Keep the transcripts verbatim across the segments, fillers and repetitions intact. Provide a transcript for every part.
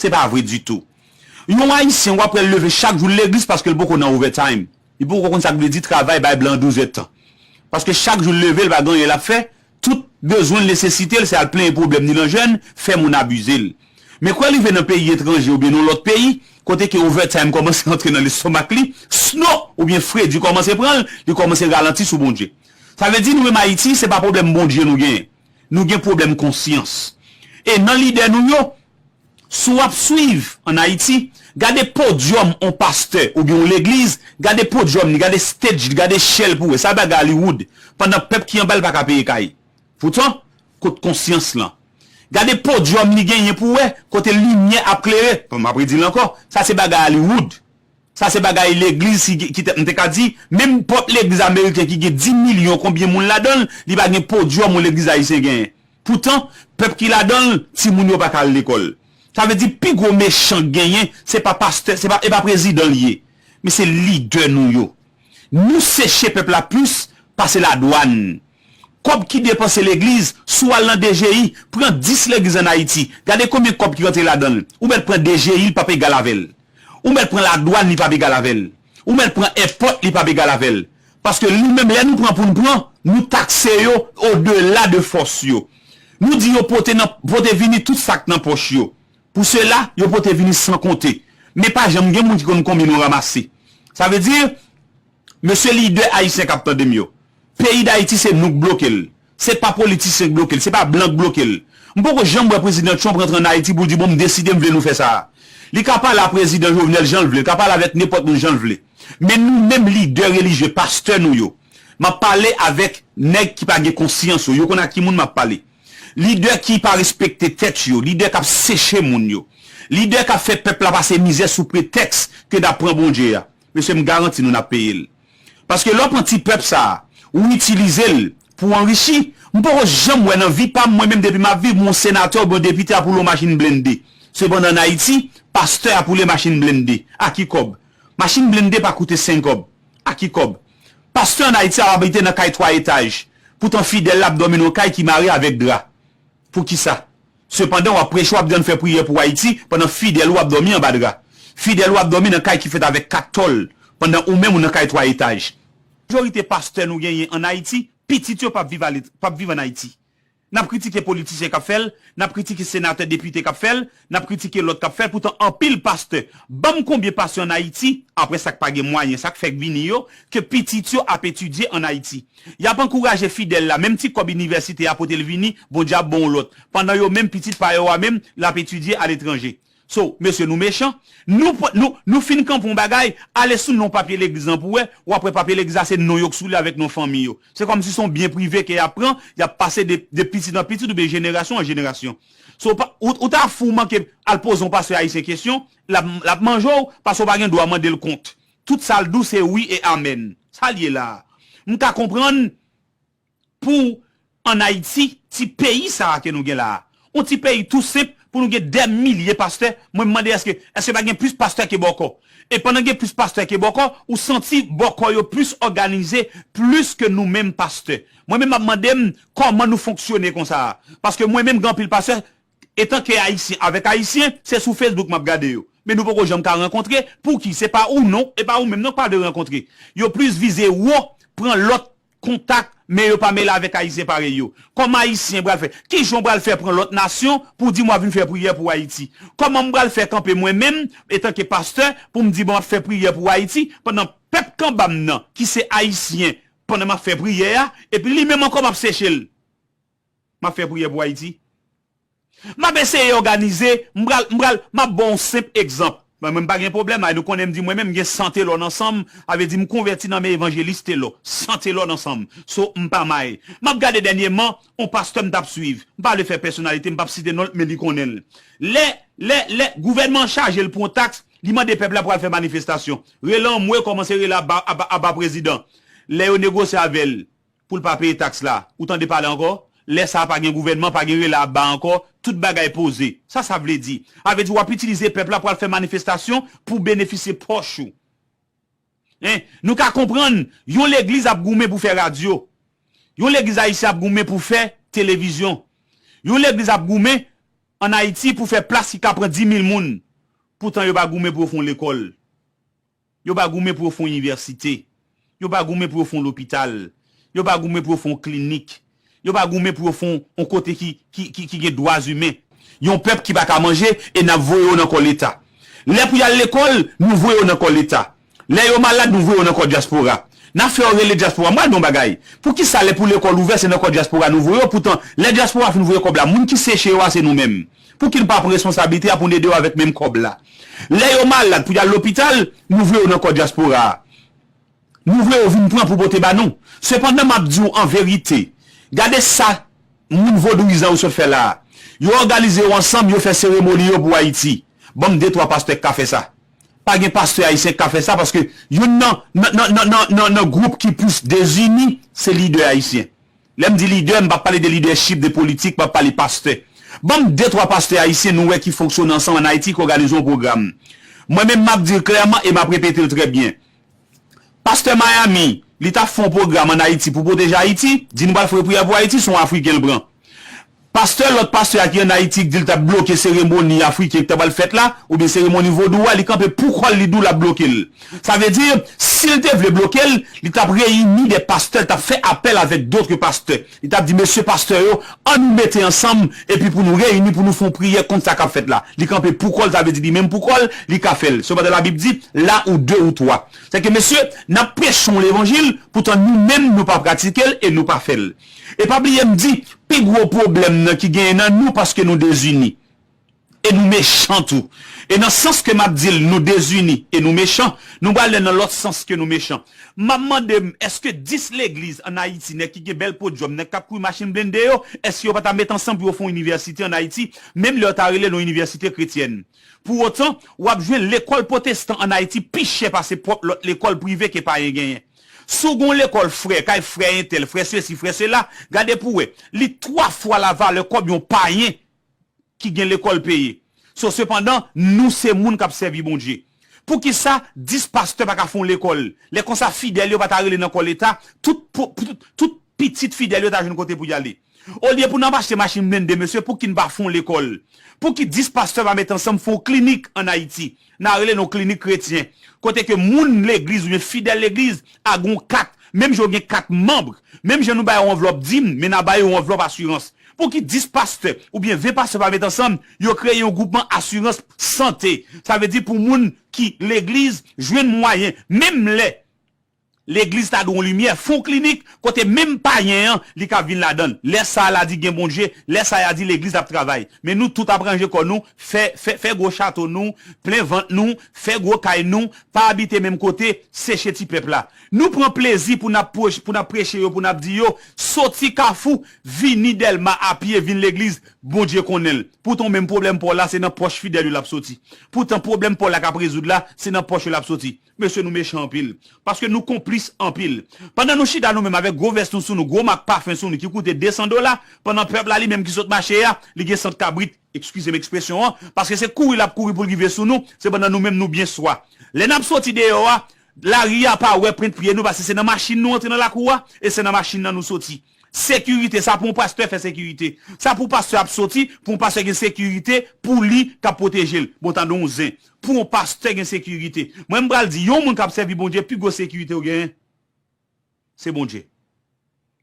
Se pa vre ditou. Yon Ayisyen, w ap wè l leve chak jou l legliz paske l poko nan overtime. Li poko konn sa k vle di travay bay blan douz èdtan. Paske chak jou l leve, l pa gen anyen l ap fè, tout bezwen l, nesesite l, se al plenyen pwoblèm ni nan jèn, fè moun abize l. Men kwè rive nan peyi etranje oubyen nan lòt peyi, kote ke overtime kòmanse antre nan lestomak li, snow oubyen fredi kòmanse pran l, li kòmanse ralanti sou Bondye. Sa vle di nou menm Ayiti, se pa pwoblèm Bondye nou genyen. Nou gen pwoblèm konsyans. E nan lidè nou yo, si w ap swiv ann Ayiti, gade podyòm on pastè oubyen on legliz, gade podyòm li, gade stage li, gade chè l pou w wè. Sa bagay Hollywood. Pandan pèp ki anba l pa ka peye kay. Poutan, kot konsyans lan? Gade podyòm li genyen pou w wè, kote limyè ap klere. Bon, m ap redi l ankò, sa se bagay Hollywood. Sa se bagay legliz ki, ki tèt m te ka di, menm pwòp legliz ameriken ki gen dis milyon konbyen moun ladan l, li pa gen podyòm yon legliz ayisyen genyen. Poutan, pèp ki ladan l, timoun yo pa ka al lekòl. Sa vle di pi gwo mechan k genyen, se pa pastè, se pa, e pa prezidan l ye, men se lidè nou yo. Nou seche pèp la plis pase ladwàn. Kòb ki depanse legliz, si w al nan D G I, pran dis legliz ann Ayiti, gade konbyen kòb ki rantre ladan l. Ou mèt pran D G I, l p ap egal avè l. Ou mèt pran ladwàn, li p ap egal avè l. Ou mèt pran èpòt, li p ap egal avè l. Paske nou menm, lè nou pran pou n pran, nou takse yo odela de fòs yo. Nou di yo pote nan, pote vini tout sa k nan pòch yo. Pou sela, yo pote vini san konte. Men pa janm gen moun ki konn konbyen nou ranmase. Sa vle di, mesye lidè ayisyen k ap tande m yo, peyi Dayiti se nou k bloke l. Se pa politisyen k bloke l, se pa blan k bloke l. M poko janm wè prezidan Trump rantre ann Ayiti pou l di, bon, m deside m vle nou fè sa a. Li ka pale a prezidan Jovenel jan l vle, li ka pale avèk nenpòt moun jan l vle. Men nou menm lidè relijye, pastè nou yo, m ap pale avèk nèg ki pa gen konsyans yo, yo konn ak ki moun m ap pale. Lidè ki pa respekte tèt yo, lidè k ap seche moun yo, lidè k ap fè pèp la pase mizè sou pretèks ke n ap pran Bondye a. Mesye, m garanti nou n ap peye l. Paske lè w pran ti pèp sa a, ou itilize l pou w anrichi, m poko janm wè nan vi pa m, mwen menm depi m ap viv, yon senatè oubyen yon depite ap woule yon machin blende. Sepandan ann Ayiti, pastè ap woule machin blende. A ki kòb? Machin blende pa koute senk kòb. A ki kòb? Pastè ann Ayiti ap abite nan kay twa etaj. Poutan fidèl la ap dòmi nan yon kay ki mare avèk dra. Poukisa? Sepandan, w ap preche, w ap di ann fè priyè pou Ayiti, pandan fidèl ou ap dòmi anba dra. Fidèl ou ap dòmi nan kay ki fèt avèk kat tòl, pandan ou menm ou nan kay twa etaj. Majorite pastè nou genyen ann Ayiti, pitit yo p ap viv alet-, p ap viv ann Ayiti. N ap kritike politisyen k ap fè l, n ap kritike senatè, depite k ap fè l, n ap kritike lòt k ap fè l, poutan anpil pastè, ban m konbyen pastè ann Ayiti, apre sa k pa gen mwayen, sa k fèk vini yo, ke pitit yo ap etidye ann Ayiti. Y ap ankouraje fidèl la, menm ti kòb inivèsite a pote l vini, Bondye ap ba w lòt. Pandan yo menm pitit pa yo a menm, l ap etidye aletranje. So, mesye, nou mechan. Nou, p- nou, nou fin kanpe yon bagay, ale sou non papye legliz lan pou wè, w ap wè papye legliz la se non yo k sou li avèk non fanmi yo. Se kòmsi se yon byen prive ke y ap pran, y ap pase de, de pitit an pitit oubyen jenerasyon an jenerasyon. So, pa- ou, ou ta fou manke al poze yon pastè ayisyen kesyon, l ap, l ap manje w, paske w pa gen dwa mande l kont. Tout sa l di w se wi e amèn. Sa l ye la a? M ka konprann pou ann Ayiti, ti peyi sa a ke nou gen la a. Yon ti peyi tou senp pou nou gen dè milye pastè. Mwen m mande èske, èske pa gen plis pastè ke bòkò? E pandan gen plis pastè ke bòkò, ou santi bòkò yo plis òganize plis ke nou menm pastè. Mwen menm m ap mande m kòman nou fonksyone konsa a. Paske mwen menm gen anpil pastè, etanke ayisyen avèk ayisyen, se sou Facebook m ap gade yo. Men nou poko janm ka rankontre. Pouki? Se pa ou non, e pa ou menm non k pa vle rankontre. Yo plis vize wo, pran lòt kontak, men yo pa mele avèk ayisyen parèy yo. Kòman ayisyen pral fè? Kijan w pral fè pran lòt nasyon pou w di m w ap vin fè priyè pou Ayiti? Kòman m pral fè kanpe mwen menm, etanke pastè, pou m di bon m ap fè priyè pou Ayiti, pandan pèp k anba m nan, ki se ayisyen, pandan m ap fè priyè a, epi li menm ankò m ap seche l? M ap fè priyè pou Ayiti. M ap eseye òganize, m pral, m pral, m ap ba w yon senp egzanp. Mwen, mwen, m pa gen pwoblèm, ay, nou konnen m di mwen menm, m gen san telòn ansanm, sa vle di m konvèti nan men evanjelis Telò, san telòn ansanm. So, m pa may. M ap gade dènyèman, yon pastè m t ap swiv. M pa vle fè pèsonalite, m p ap site non l, men li konnen l. Lè, lè, lè gouvènman an chaje l pou yon taks, li mande pèp la pou al fè manifestasyon. Rele anmwe, kòmanse rele aba, aba, aba prezidan. Lè yo negosye avè l, pou l pa peye taks la. Ou tande pale ankò? Lè sa a pa gen gouvènman, pa gen rele aba ankò, tout bagay poze. Sa sa vle di? Sa vle di w ap itilize pèp la pou al fè manifestasyon pou benefisye pòch ou. Hein? Nou ka konprann, yon legliz ap goumen pou fè radyo. Yon legliz ayisyen ap goumen pou fè televizyon. Yon legliz ap goumen ann Ayiti pou fè plas ki ka pran dis mil moun. Poutan yo pa goumen pou yo fè yon lekòl. Yo pa goumen pou yo fè yon inivèsite. Yo pa goumen pou yo fè yon lopital. Yo pa goumen pou yo fè yon klinik. Yo pa goumen pou yo fè yon, yon kote ki, ki, ki, ki gen dwa imen. Yon pèp ki pa ka manje e n ap voye yo nan kò Leta. Lè pou y al lekòl, nou voye yo nan kò Leta. Lè yo malad, nou voye yo nan kò dyaspora. N ap fè yo rele dyaspora. Mwen, di yon bagay. Poukisa lè pou lekòl ouvè, se nan kò dyaspora nou voye yo? Poutan, lè dyaspora fin voye kòb la, moun ki seche yo a, se nou menm. Pouki n pa pran responsablite a pou n ede yo avèk menm kòb la? Lè yo malad pou y al lopital, nou voye yo nan kò dyaspora a. Nou voye yo vin pran pou pote ba nou. Sepandan, m ap di w an verite, gade sa moun vodouyizan yo sot fè la a. Yo òganize yo ansanm, yo fè seremoni yo pou Ayiti. Ban m de twa pastè k ka fè sa. Pa gen pastè ayisyen k ka fè sa, paske youn nan, nan, nan, nan, nan, nan, nan gwoup ki plis dezini, se lidè ayisyen. Lè m di lidè, m p ap pale de lidèchip, de politik, m ap pale pastè. Ban m de twa pastè ayisyen nou wè ki fonksyone ansanm ann Ayiti, ki òganize yon pwogram. Mwen menm, m ap di l klèman e m ap repete l trè byen. Pastè Miami, li t ap fè yon pwogram ann Ayiti pou pwoteje Ayiti, di nou pral fè priyè pou Ayiti, se yon Afriken l pran. Pastè, lòt pastè a ki ann Ayiti, ki di l t ap bloke seremoni Afriken ki ta pral fèt la, oubyen seremoni vodou a, li kanpe pou kò l, li di w l ap bloke l. Sa vle di, si l te vle bloke l, li t ap reyini de pastè, l t ap fè apèl avèk dòt pastè. Li t ap di, mesye pastè yo, ann nou mete ansanm, epi pou nou reyini, pou nou fè yon priyè kont sa k ap fèt la. Li kanpe pou kò l, sa vle di li menm pou kò l, li ka fè l. Sepandan, Labib di, là où deux ou trois. Sèke, mesye, n ap preche yon levanjil, poutan nou menm, nou pa pratike l e nou pa fè l. E pa bliye m di, pi gwo pwoblèm nan ki genyen nan nou, paske nou dezini. E nou mechan tou. E nan sans ke m ap di l, nou dezini e nou mechan, nou pral nan lòt sans ke nou mechan. M ap mande m, èske dis legliz ann Ayiti, nèg ki gen bèl podyòm, nèg k ap kouri machin blende yo, èske yo pa ta met ansanm pou yo fè yon inivèsite ann Ayiti, menm lè yo ta rele l yon inivèsite kretyèn? Pou otan, w ap jwenn lekòl pwotestan ann Ayiti pi chè pase pwòp lòt lekòl prive ke payen genyen. Si w gen yon lekòl frè, kay frè entèl, frè sesi, frè sela, gade pou w wè, li twa fwa lavalè kòb yon payen ki gen lekòl peye. So, sepandan, nou se moun k ap sèvi Bondye. Poukisa dis pastè pa ka fè yon lekòl? Lè konsa, fidèl yo pa ta rele nan kò Leta, tout, pou, pou, tout pitit fidèl yo ta jwenn kote pou y ale. Olye pou n ap achte machin blende, mesye, pouki n pa fè yon lekòl? Pouki dis pastè pa met ansanm fè yon klinik ann Ayiti? N a rele l yon klinik kretyen. Kote ke moun legliz oubyen fidèl legliz a gen yon kat, menm jan yo gen kat manm, menm jan nou ba yo anvlòp dim, men n a ba yo yon anvlòp asirans. Pouki dis pastè oubyen ven pastè pa met ansanm, yo kreye yon gwoupman asirans sante? Sa vle di pou moun ki legliz jwenn mwayen, menm lè legliz ta dwe yon limyè, fè yon klinik kote menm payen an, li ka vin ladan l. Lè sa a, l a di gen Bondye, lè sa a, y a di legliz ap travay. Men nou tout ap ranje kò nou, fè, fè, fè gwo chato nou, plen vant nou, fè gwo kay nou, pa abite menm kote, seche ti pèp la. Nou pran plezi pou n ap pwoch-, pou n ap preche yo, pou n ap di yo, soti Kafou, vini Dèlma a pye, vin legliz, Bondye konnen l. Poutan menm pwoblèm pa w la, se nan pòch fidèl yo l ap soti. Poutan pwoblèm pa w la k ap rezoud la, se nan pòch yo l ap soti. Mesye, nou mechan anpil. Paske nou konplis anpil. Pandan nou chita nou menm avèk gwo vès nou sou nou, gwo mak pafen sou nou ki koute de san dola, pandan pèp la li menm ki sot mache a, li gen sant kabrit, eskize m ekspresyon an, paske se kouri l ap kouri pou l rive sou nou, sepandan nou menm nou byen swa. Lè n ap soti deyò a, lari a pa wè pwent pye nou, paske se nan machin nou antre nan lakou a, e se nan machin nan nou soti. Sekirite, sa pou yon pastè fè sekirite. Sa pou pastè ap soti, pou yon pastè gen sekirite, pou li k ap pwoteje l. Bon, tande yon zen. Pou yon pastè gen sekirite. Mwen, m pral di, yon moun k ap sèvi Bondye, pi gwo sekirite ou genyen, se Bondye.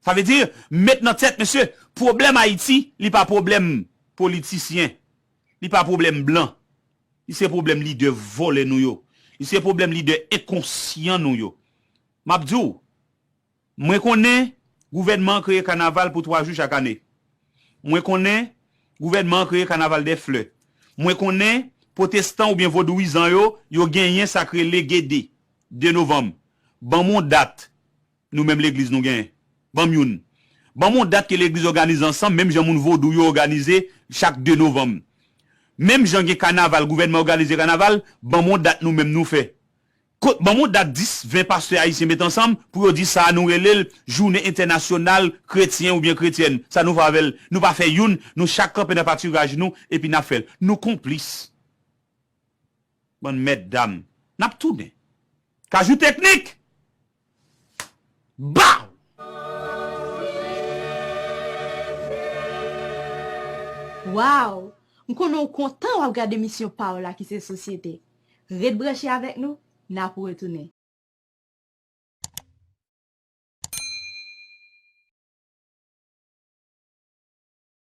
Sa vle di, met nan tèt, mesye, pwoblèm Ayiti, li pa pwoblèm politisyen. Li pa pwoblèm blan. Li se pwoblèm lidè vòlè nou yo. Li se pwoblèm lidè enkonsyan nou yo. M ap di w, mwen konnen gouvènman an kreye kanaval pou twa jou chak ane. Mwen konnen gouvènman an kreye kanaval dè flè. Mwen konnen pwotestan oubyen vodouyizan yo, yo genyen sa k rele Gede, de novanm. Ban m yon dat nou menm legliz nou genyen. Ban m youn. Ban m yon dat ke legliz òganize ansanm, menm jan moun vodou yo òganize chak de novanm. Menm jan gen kanaval, gouvènman òganize kanaval, ban m yon dat nou menm nou fè. Kot, ban m yon dat dis, ven pastè ayisyen met ansanm pou yo di sa a nou rele l jounen entènasyonal kretyen oubyen kretyèn. Sa nou fè avè l? Nou pa fè youn, nou chak kanpe nan patiraj nou epi n ap fè l. Nou konplis. Bann mètdam. N ap tounen. Kajou teknik! Baw! Waw! M konnen w kontan w ap gade emisyon pa w la ki se Sosyete. Ret branche avèk nou, n ap retounen.